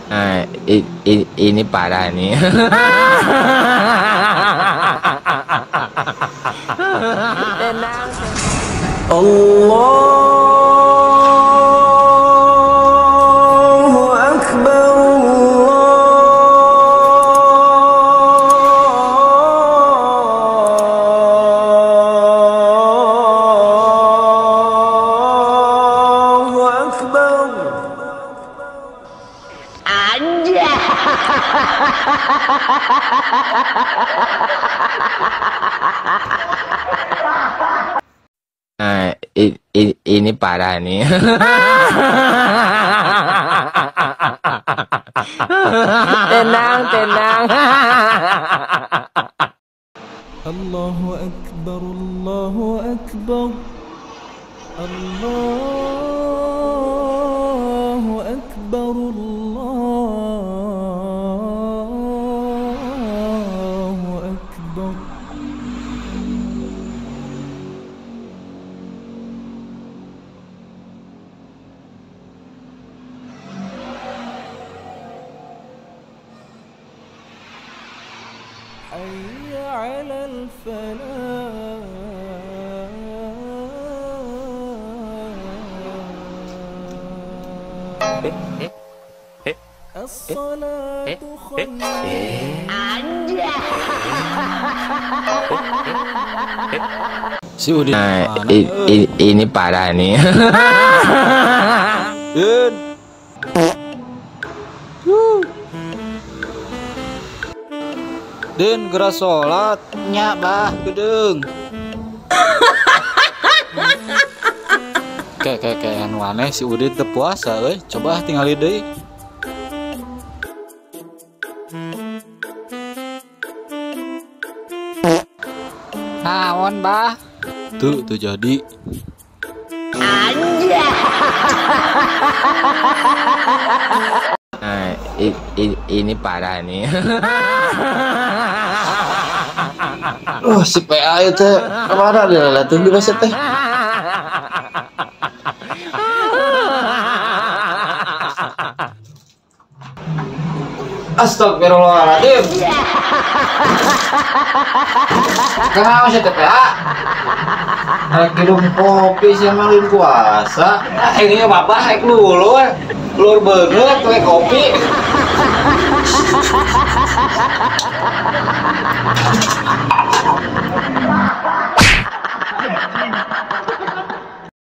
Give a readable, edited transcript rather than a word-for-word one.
Nah, ini parah nih. Tenang. Allahu Akbar, Allahu Akbar. Nah, ini parah nih. Tenang, tenang. Allahu Akbar, Allahu Akbar, Allahu Akbar, Allahu Akbar. حي على الفلاح. الصلاة خير. Si Udin. Nah, ini parah nih. Din. Din geura salat nya bah geudeung. Kayak anu aneh si Udin teu puasa euy. Coba tingali deui. Naon bah? Tuh jadi. Nah, ini parah nih. Oh, si PA itu kemana dileletin di basa teh? Astagfirullahaladzim. Kenapa sih TPA? Rek minum kopi sih emang lain puasa. Nah, ini bapak rek lulur, lur beungeut pakai kopi.